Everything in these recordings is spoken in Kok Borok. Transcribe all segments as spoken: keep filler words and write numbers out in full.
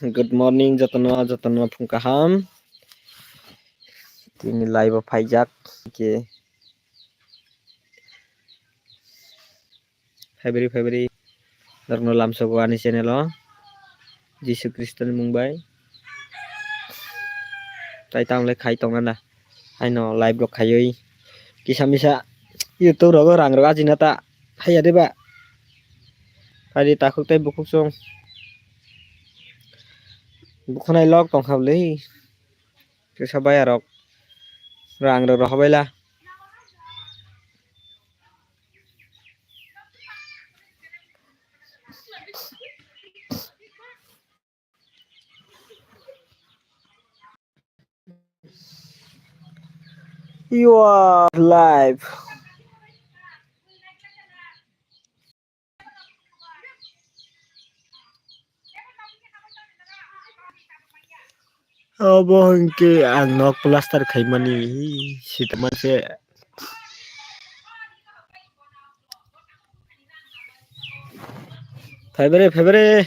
Good morning, jotono, jotono phung kaham. Tini live o phaijak ke. February, February. Norokno lamsogo ani channel o. Jisu Khristo ni mung bai. Tai tamo le khai tongna na. Haino live rok khaiwi. Kisa misa YouTube rogo rang rok ajina ta. Haiya de ba. Phaidi takhuk tei bukhuk song. Bukhunai lok tongkha bwlwi. Kisa baya rok. Rang rok rohobaila. You are live. Obo hwnkhe ang nok plaster khaimani sitama se. February, February.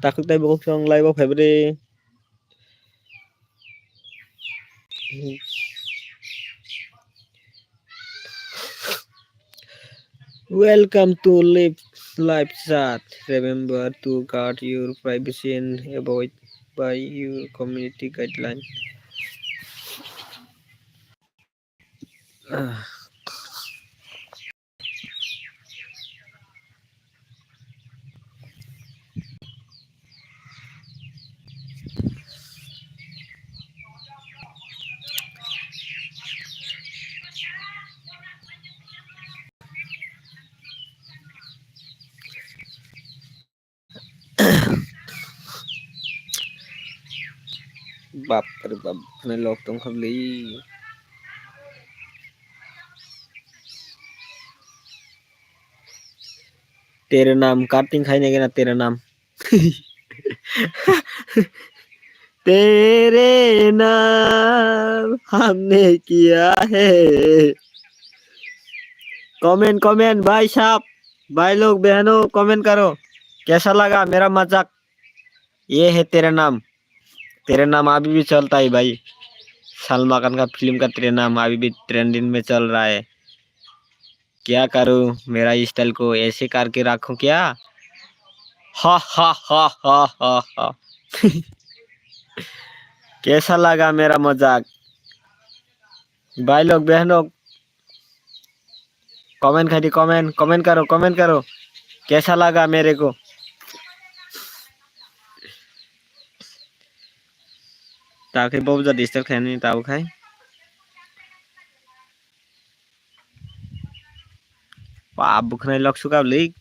Takhuk tei bukhuk song live o February. Welcome to live live chat. Remember to guard your privacy and abide by your community guideline. Bap re bap, khwnai lok tong kha bwlwi. Tere naam cutting khai nai gana tere naam. Tere naam humne kiya hai. Comment, comment, bhai sahab, bhai log, behno, comment karo. Kaisa laga mera mazak? Ye hai tere naam. Tere naam abhi bhi chalta hai bhai. Salman Khan ka film ka tere naam abhi bhi trending mein chal raha hai. Kya karu, mera style ko aise karke rakhu kya? Ha ha ha ha ha ha. Kaisa laga mera mazak? Bhai log, behn log, comment khai di, comment, comment karo, comment karo. Kaisa laga mere ko? Ta khai bobo ja disturb khai ni ta khai. Pa bukhnai lok suka bwlwi.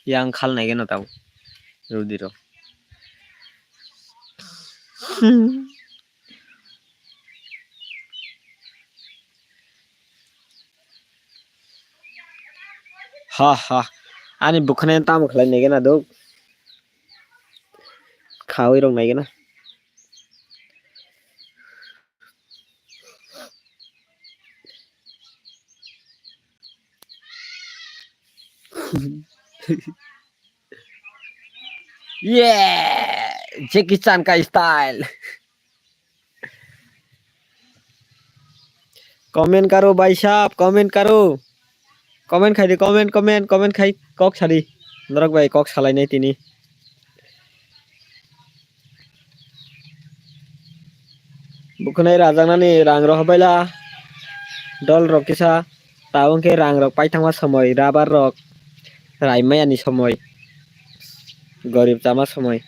Yang khal nai geno tabo. Rudi ro. Ha ha. Ani bukhnai tamo khlai nai gena dok. Khawi rok nai gena. Yeah, Jackie Chan ka style. Comment karo bhai sahab, comment karo. Comment khai di, comment, comment, comment khai kok sadi. Norok bai kok salai nai tini. Bukhnai rajaknani rang rok hobaila dol rok kisa tabuk khe rang rok paithangma somoi rabar rok rai maya ni somoi gorib chama somoi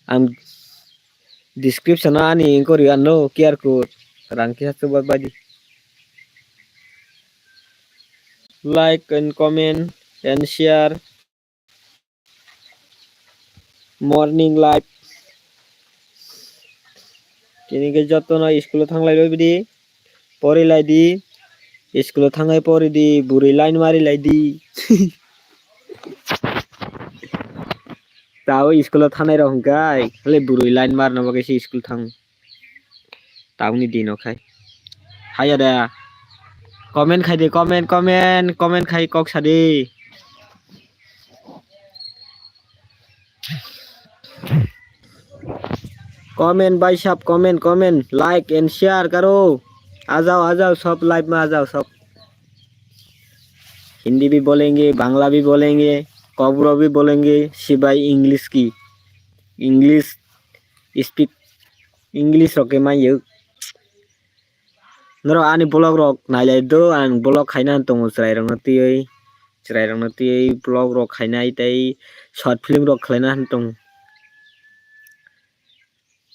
ang description o ani wngkori ano Q R code rang kisa chuba baidi like and comment and share. Morning life. Tini khe jotono school o thanglai rw bidi, pori lai di, school o thangai pori di, bwrwi line mari lai di. Tao school o thanai rok hwnkhe ai, hale bwrwi line marna bagwi se school thang. Tabukni dino khai. Haiya de. Comment khai di, comment, comment, comment khai kok sadi. Comment bhai sahab, comment, comment, like and share karo. आ जाओ, आ जाओ, सब live में आ जाओ, सब। हिंदी भी बोलेंगे, बांग्ला भी बोलेंगे, कॉकबरो भी बोलेंगे, सिवाय English की। English speak, English rok khe man yuk. Norok ani vlog rok nailai do, ang vlog khaina tongo chwrai rokno twiwi, chwrai rokno twiwi vlog rok khainai tei short film rok khlaina tongo.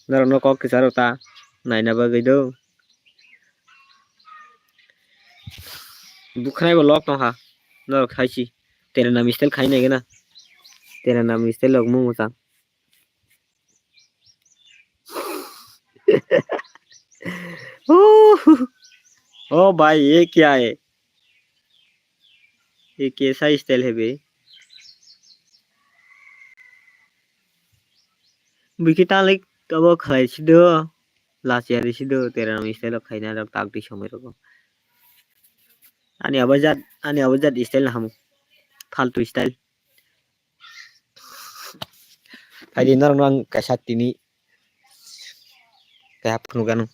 Norokno kok kwcharo ta naina bagwi do. Bukhanai bo lok tongkha, norok khaisi. Tere nam style khai nai gana. Tere nam style rok mung mwchang. ओ भाई, ये क्या है? ये कैसा स्टाइल है बे? Bwkhe tanglik abo khlai sido, lachiya ri sido, teram style o khaina rok tak di somoi rogo. Ani abo jat, ani abo jat style na hamu. Faltu style. Phaidi norok no ang kaisa tini kaya phunukgano.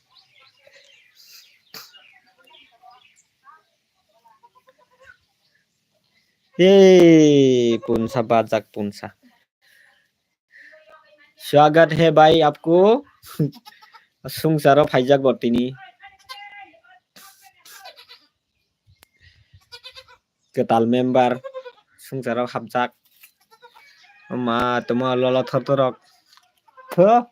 Hey, punsa bajak punsa. स्वागत है भाई आपको। Sungsaro phaijak bo tini. Kwtal member sungsaro hapjak. Ma tuma lolo thortorok. Tho.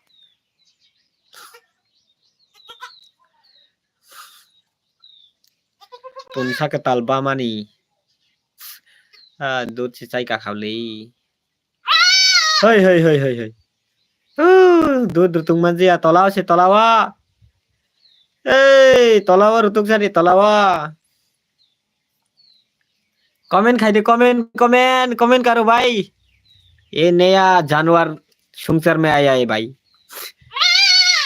Punsa kwtal bamani. Ah, dut se chai kakhao le. Hoi, hoi, hoi, hoi, hoi. Uh, dut rutung manjia, tolao se tolao. Ei, tolao rutuk jani tolao. Comment khai de, comment, comment, comment karo bhai. ये नया जानवर सुनसर में आया है भाई।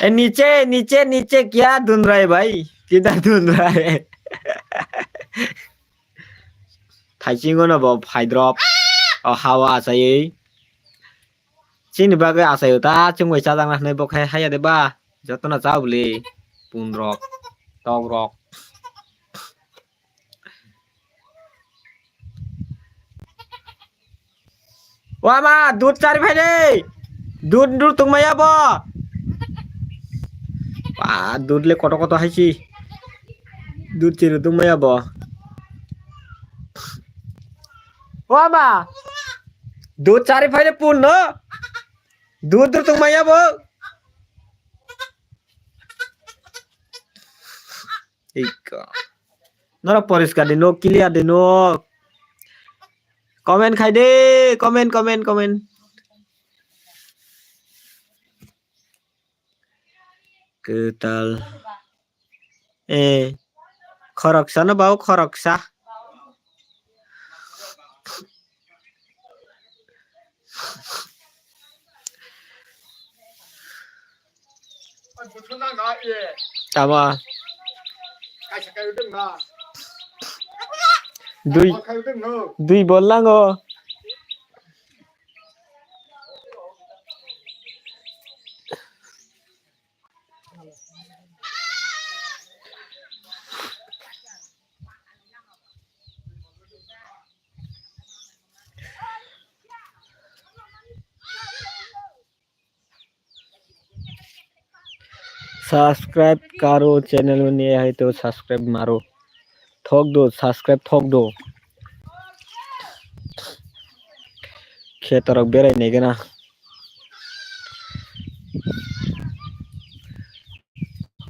ए, नीचे, नीचे, नीचे क्या ढूंढ रहा है भाई? किधर ढूंढ रहा है? Thaiching ono bo phaidrop. O hawa asayoi. Chini bagwi asayo ta, chwng bai chajakna hwnwi bo khai haya de ba. Jotono cha bwle. Punrok, tokrok. Wama, dud chari phai de. Dud, dud tongmaya bo. Ba, dud le koto koto haisi. Dud chiri tongmaya bo. Wama. Dud chari phai de pun no. Dud, dud tongmaya bo. Iko. Nora poriskar de no, clear de no. Comment khai de, comment, comment, comment. Kwtal. Eh, khoroksa no bao khoroksa. Tama. Dui, dui bol lango. Subscribe karo channel ni hai to subscribe maro. Thok do, subscribe thok do. Khetorok berai nai gana.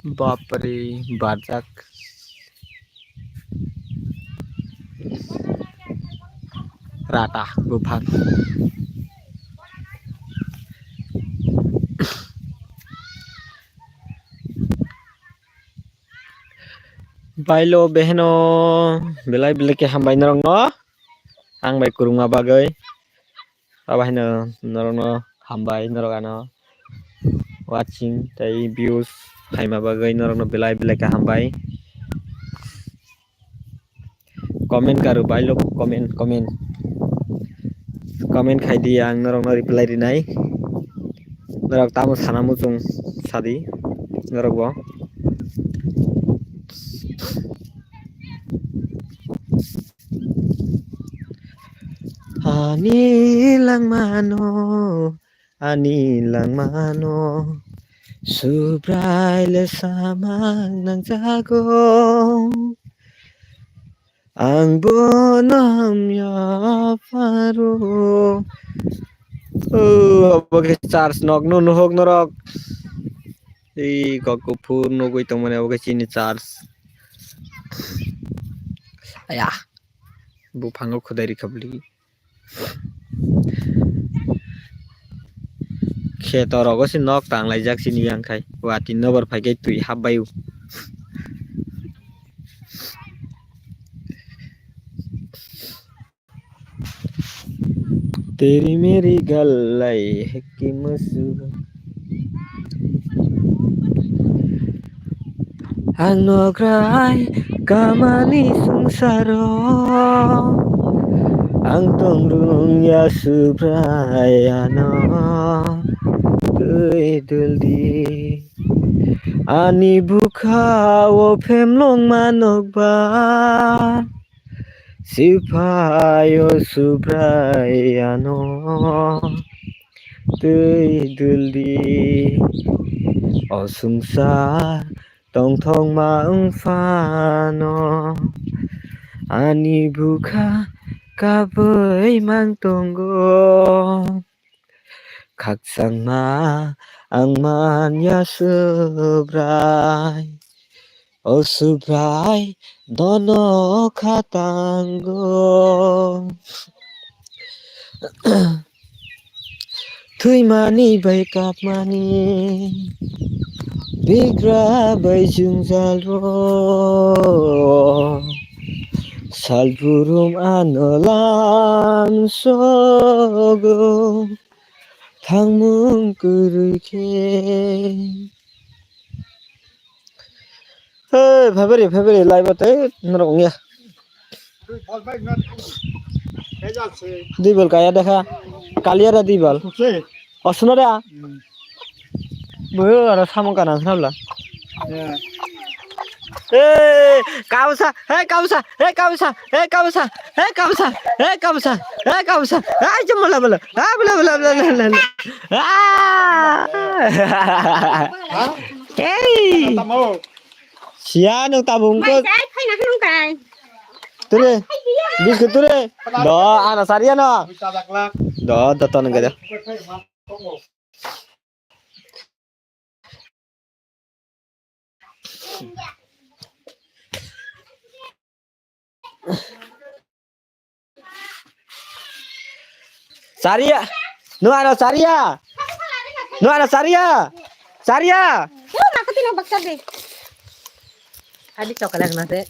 Bapre, bajak. Rata, buphang. Bailo beheno belai belai khe hambai norokno ang bai kwrwngma bagwi. Abo haino norokno hambai, norok ano watching tei views phaima bagwi norokno belai belai khe hambai. Comment karo bailo, comment, comment. Comment khai di, ang norokno reply rinai. Norok tamo sana muchung sadi norokbo. Ani langmano, ani langmano, Subrai le samang nangjago. Ang bono hamya pharo. Oh, obo khe charge nok no nuhok norok. Ei kok kuphur nugui tongmani obo khe chini charge. Aya, buphango khudai rikha bwlwi. Kheto rogo se nok tang laijak chini yang khai. Watwi nobor phai khe twi hap bai o. Teri meri gallai hekki musu. Ang nograi kamani sungsaro. Ang tongrung ya Subrai ano twi duldi. Ani bukha o phemlong manokba. Siphai o Subrai ano twi duldi. O sungsar tongthokma wng phano ani bukha kabui mang tongo. Khakchangma ang man ya Subrai, o Subrai dono khatango. Thwimani bai kapmani bigra bai jwngjal rok. Salburum ano lam sogo thangmung kwrwi khe. Hey, February, February, live ate norok ongya. Dui bol kaya dekha. Kaliya da dui bol. Osno da. Boyo aro samung kana sabla. Eh, kausa, hey kausa, hey kausa, hey kausa, hey kausa, hey kausa, hey kausa, hey jumala bala, ah bala bala bala bala. Ah. Hey. Siya nung tabung ko. Mai sai, phaina khe nung kai. Ture. Bis ko ture. Do, ana sariya no. Do, do ton gada. Sariya. Nung ano sariya. Nung ano sariya. Sariya. Yo, makati nung baksa de. Adi chocolate na de.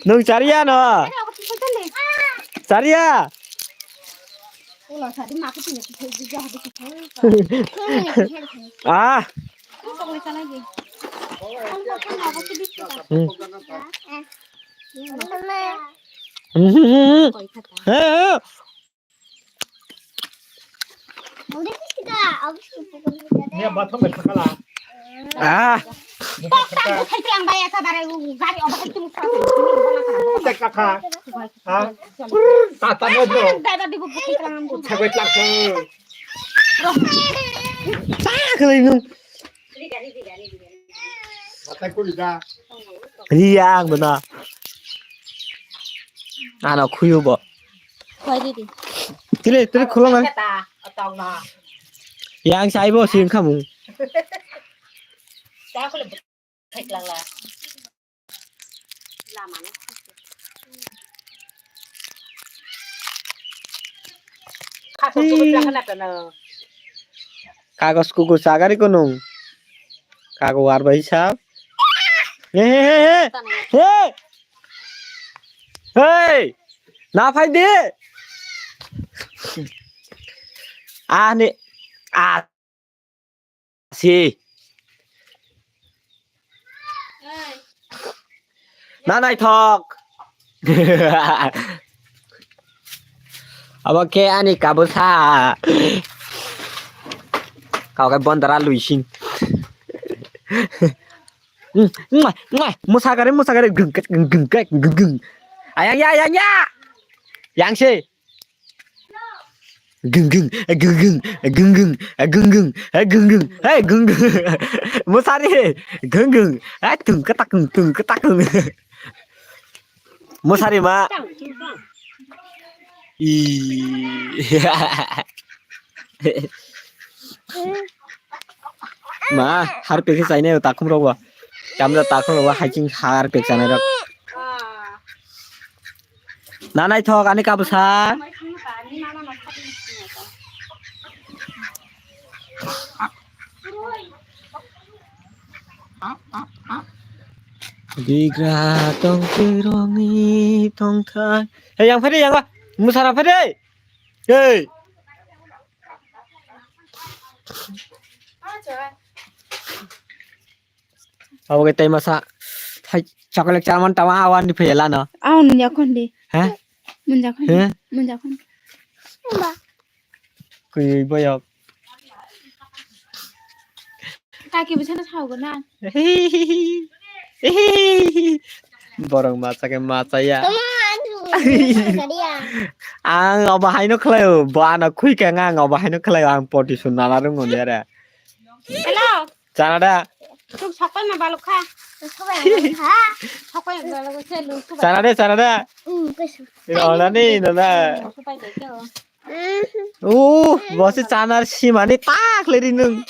Nung sariya no. Sariya. Ah. Hmm. Hmm, hmm, hmm, hmm. Eh, eh. Ah. Riya ang bana. Ano khuyu bo. Kile, tiri khulong ang. Yang sai bo sing khamu. Kagos kuku sagari kunung. Kago war bai sa. He, he, he, he. He. Hey. Na phai de. Ah, ne. Ah. Si. Na naithok. Abo khe ani kabusa. Kau khe bondara luising. Mwah, mwah, mwah. Musa gari, musa gari. Geng, geng, geng, geng, geng, geng. Ayang ya, ayang ya. Yang se. Geng, geng, eh, geng, geng, eh, geng, geng, eh, geng, geng, eh, geng, geng, eh, geng, geng. Musari, geng, geng, eh, tung, ketak, tung, ketak, tung. Musari ma. I. Ma, harpek khe chainai o takhum rok bo. Tamda takhum rok bo hiking harpek chanai rok. Na naithok ani kabusa. Bigra tong kwrwngni tongthai. Hey, yang phai de, yang ba. Musara phai de. Hey. Abo khe tei masa. Hai, chocolate chaman tama awan di phela no. Aw, nung yakon di. Ha? Mun yakon. He? Mun yakon. Kuyui boyok. Kaki bisa na sao gana. Borok macha khe macha ya. Tama, ang kari ya. Ang obo haino khlaio, bo ano khui khe ang obo haino khlaio, ang poti sun nana rwngo de re. Hello. Chana da. Tuk sokoi ma baluk kha. Sokoi ma baluk kha. Sokoi ma baluk kha, lung sokoi. Chana da, chana da. Hmm, pesu. Ina ona ni, ina na. Sokoi de kyo. Uh, bosi chanar simani tak leri nung.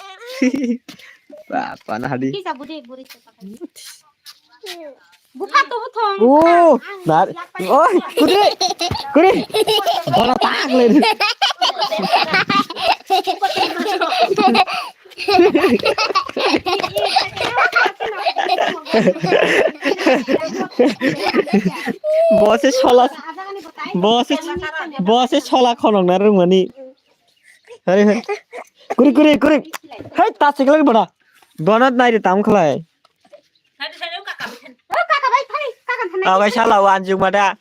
Bapa na hadi. Kisa budi buri. Bukha to buthong. Oh, nar. Oi, kuri. Kuri. Bola tak le. Bose sola. Bose, bose sola khonok na rungmani. Hari, hari. Kuri, kuri, kuri. Hai, ta sikla bada. Bonat nai de tam khlai. Oke, sala wanjung mada.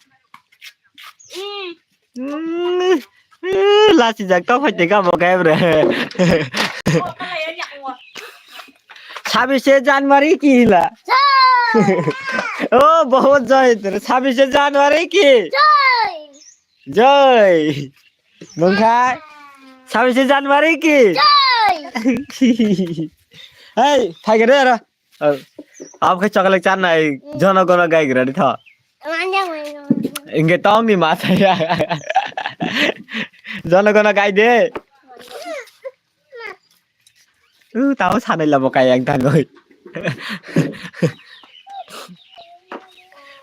Hmm, hmm, lasi jak to phai tega bo kai bre. Sabise January ki hila? Oh, bahut jai tere. Sabise January ki? Jai. Mungkha. Sabise January ki? Jai. Hey, thai gere ra. Oh, abo khe chocolate chanai jono gono gai gra di tho. Manja, manja, manja. Inge tong ni ma saya. Jono gono gai de. Uh, tao sanai labo kai ang tangoi.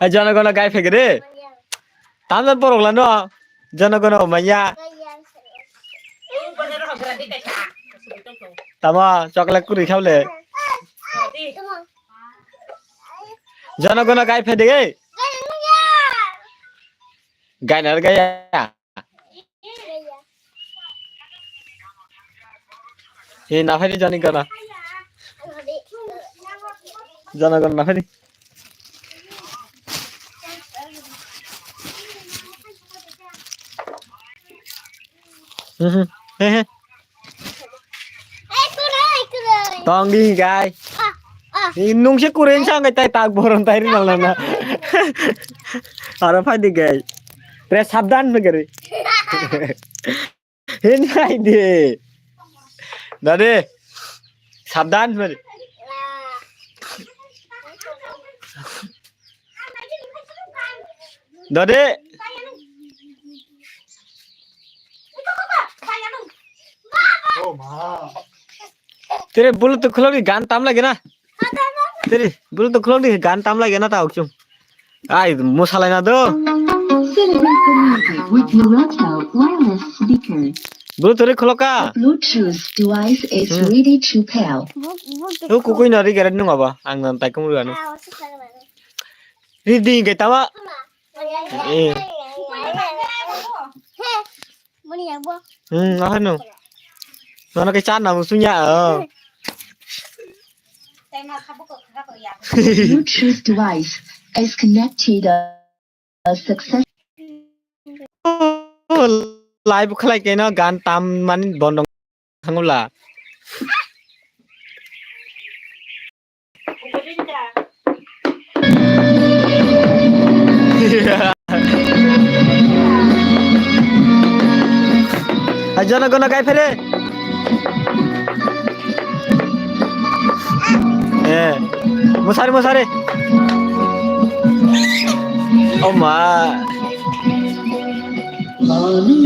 Ai jono gono gai phege de. Tamjak borok lano, jono gono manya. Tamo, chocolate kuri khawle. Jono gono gai phede ge. Gai nar gaya. He, na phai di jani gana. Jana gana na phai di. Hmm, hmm. He, he. Tong di gai. Nung se kuren sang gai tai tak boron tai ri nang nang na. Aro phai di gai. Tre sabdan me gari. Hin hai de. Dade. Sabdan mari. Dade. Tere bulu tu khulok di gan tam lagi na. Tere bulu tu khulok di gan tam lagi na ta ukchung. Ai, musalai na do. Citizen community with Murato wireless speaker. Bulu turi kholoka. Bluetooth device is Hmm. ready to pair. Buk, buk, Tu kukui no ri gere nung aba. Ang nan tai kum ri anu. Ah, wasi kare mane. Ri di ge tawa. Mama. Eh. He. Muni yang bo. Hmm, apa no? Mana ke chana musunya. Oh. Bluetooth device is connected, uh, success. Oh, live khlai keno gan tam mani bondo thangula. Ajono gono gai phere. Eh, musari, musari. Oh ma.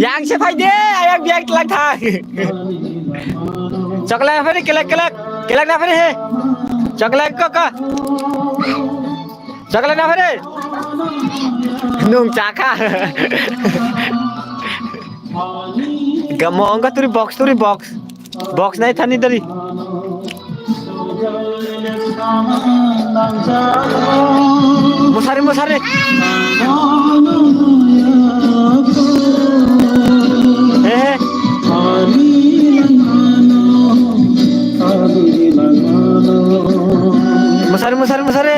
Yang se phai de, ayang biang telak thang. Chocolate na phai de, kelek, kelek. Kelek na phai de he. Chocolate ko, ko. Chocolate na phai de. Nung chakha. Gamo ongka turi box, turi box. Box nai thani dari. Musari, musari. He, he. Musari, musari, musari.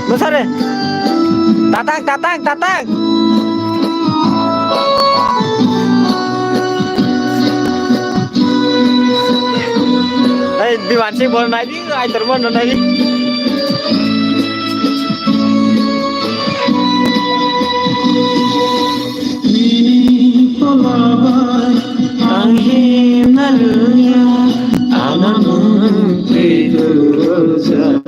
Musari. Tatang, tatang, tatang. Hey, Diwan Singh bol nai di, ai tor mon nai di. Ang himna luya, ama mung pritu sa.